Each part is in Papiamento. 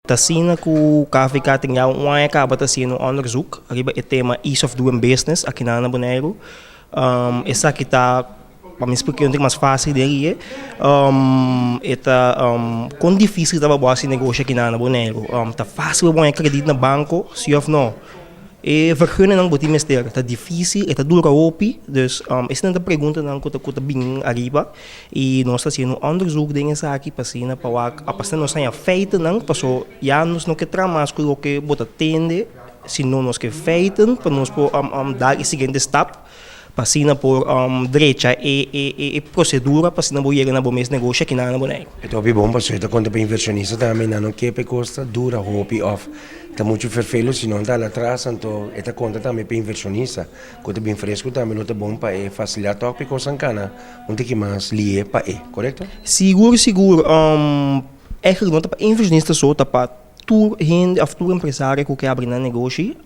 Ta asina ku KVK tin ya un aña kaba ta hasiendo un onderzoek riba e tema Ease of Doing Business akinan na Boneiru. Esaki ta, pa mi splika un tok mas fásil den rie, e ta kon difísil ta pa bo hasi negoshi akinan na Boneiru. Ta fásil pa bo haña kredit na banko, si òf no? E verguningnan bo tin mester ta difícil, e ta dura hopi, dus esnan ta preguntanan ku ta ku ta bini ariba i nos ta hasiendo un onderzoek den esaki pa asina pa wak apasina nos haña feitennan paso ya nos no ke traha mas ku loke bo ta tende sino nos ke feiten pa nos por dar e siguiente stap pa asina por drecha e e procedura pa asina bo yega na bo mes negoshi aki na Boneiru. E ta hopi bon pasobra e ta konta pa invershonista tambe nan no ke pa e kos ta dura hopi òf Ta muchu ferfelu si no ta hala atras, anto e ta konta tambe pa invershonista ku ta bin fresku tambe lo ta bon pa e fasilidad tòg pa e kosnan kana un tiki mas lihe pa e, korekto? Sigur sigur, eigenlijk no ta pa invershonista so, ta pa tur hende òf tur empresario ku ke abri nan negoshi.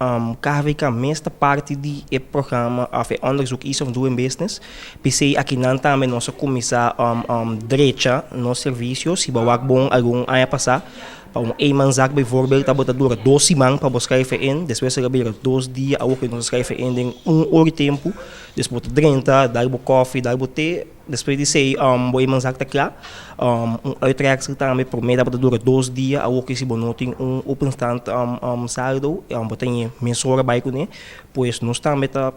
KVK mes ta parti di e programa òf e onderzoek Ease of Doing Business, p'esei akinan tambe nos a kuminsá drecha nos servisio, si bo a wak bon algun aña pasá. Pa un eenmanszaak bijvoorbeeld tabata dura dos siman pa bo schrijven in, despues a bira dos dia, awor ku nos a schrijven in den un ora di tempu, dus bo ta drenta, dal bo koffie, dal bo te, despues di esei bo eenmanszaak ta kla. Un uittreksel tambe prome tabata dura dos dia, awor ku si bo no tin un openstaand saldo bo ta ñe mesora bai kuné, pues nos tambe ta.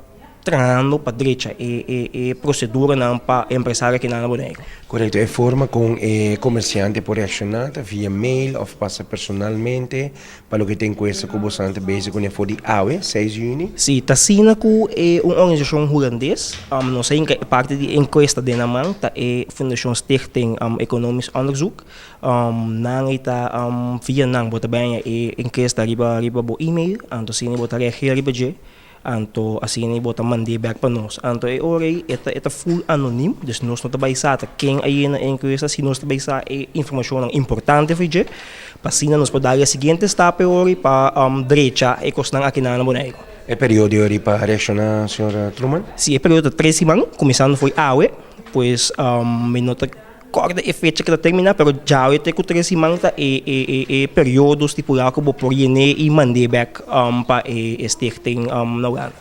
Trahando pa drecha e e proceduranan pa empresario akinan na Boneiru. Korekto, e forma kon e komersiante por reakshoná ta via mail òf pasa personalmente pa loke ta enkuesta ku bosan ta bezig kuné for di awe, seis yüni. Sí, ta asina ku e un organisashon hulandes, nos a hinka e parti di e enkuesta den nan man, ta e Fundashon Stichting Economisch Onderzoek. Nan ei ta via nan bo ta bèña e enkuesta riba riba bo email, anto asina bo ta reagir riba dje. Anto asina bo ta mand'é bèk pa nos. Anto e ora ei e ta e ta full anonim, dus nos no ta bai sa ta ken a yena e enkuesta, si nos ta bai sa e informashonnan importante for dje, pa asina nos por dal e siguiente stap e ora ei pa drecha e kosnan akinan na Boneiru. E periodo e ora ei pa reakshoná, señor Truman? Si, e periodo ta tres siman, kuminsando for awe, pues mi no ta. Kòrda e fecha ku ta terminá, pero djawe te ku tres siman ta e e e e periodo stipulá ku bo por yen'é i mand'é bèk pa e e stichting na Hulanda.